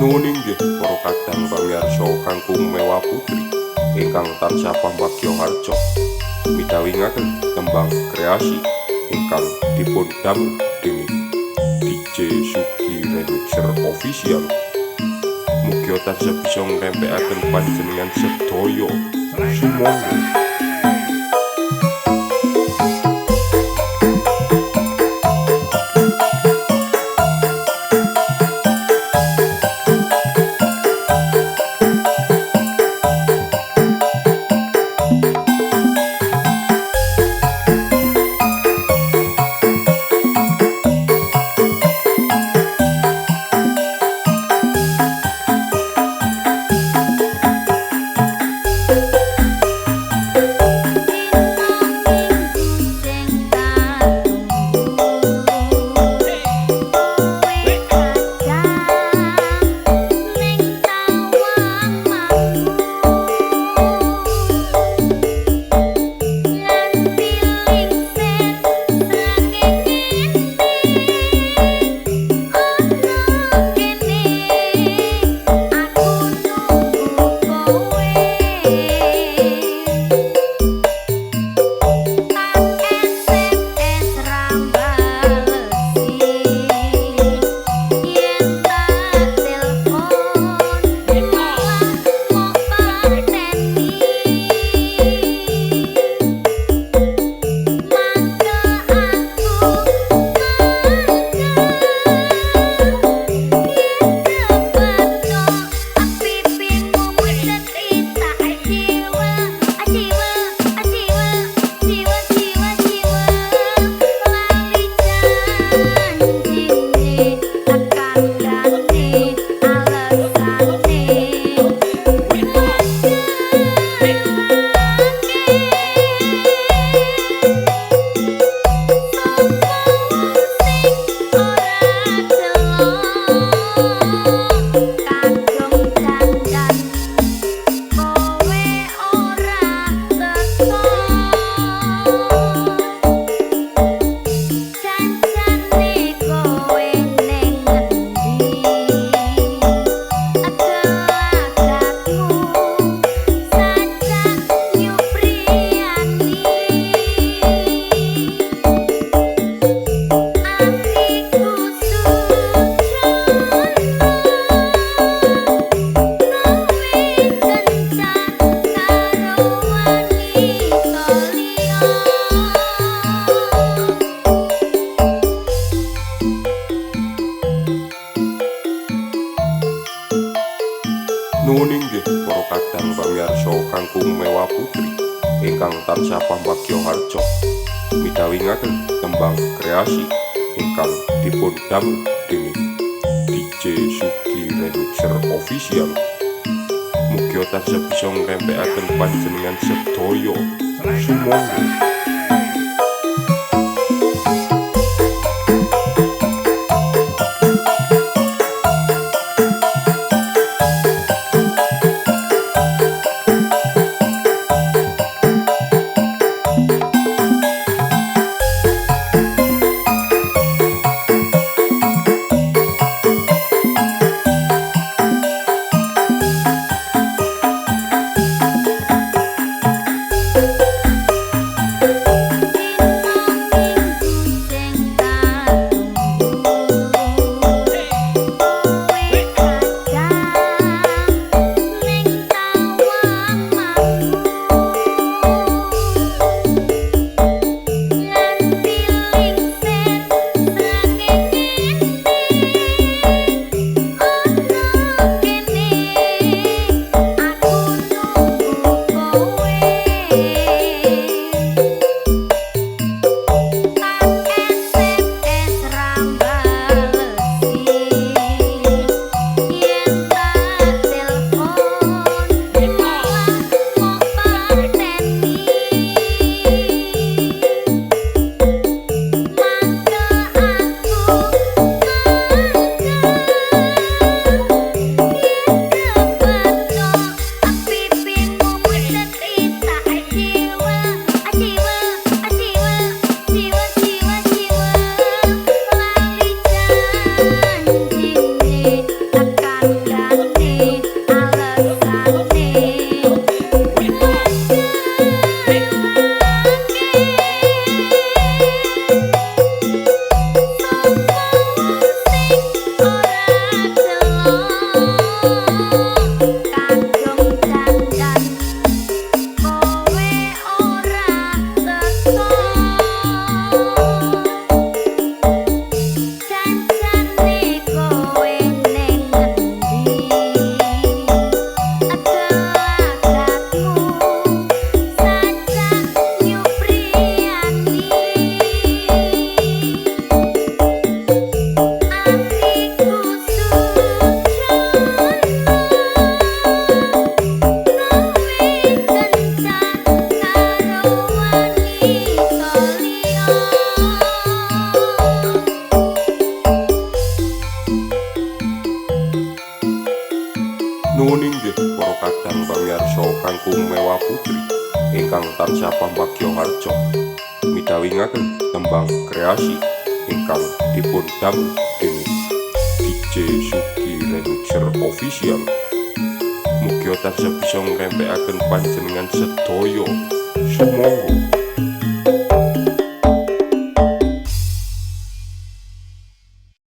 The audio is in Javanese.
Nuwun inggih para kadang pamirsa kangkung mewah putri ingkang tansah pambagya harja midhawingaken tembang kreasi ingkang dipun damel dening DJ Sugi Remixer Official. Mugi tansah bisa ngrembekaken panjenengan sedaya. Sumangga. Nuwun inggih para kadang pamirsa kangkung mewah putri ingkang tansah pambagya harja midhawingaken tembang kreasi ingkang dipun damel dening DJ Sugi Remixer Official. Mugi tansah bisa ngrembekaken panjenengan sedaya. Sumangga. Nuwun inggih para kadang pamirsa kangkung mewah putri ingkang tansah pambagya harja midhawingaken tembang kreasi ingkang dipun damel dening DJ Sugi Remixer Official. Mugi tansah bisa ngrembekaken panjenengan sedaya. Sumangga.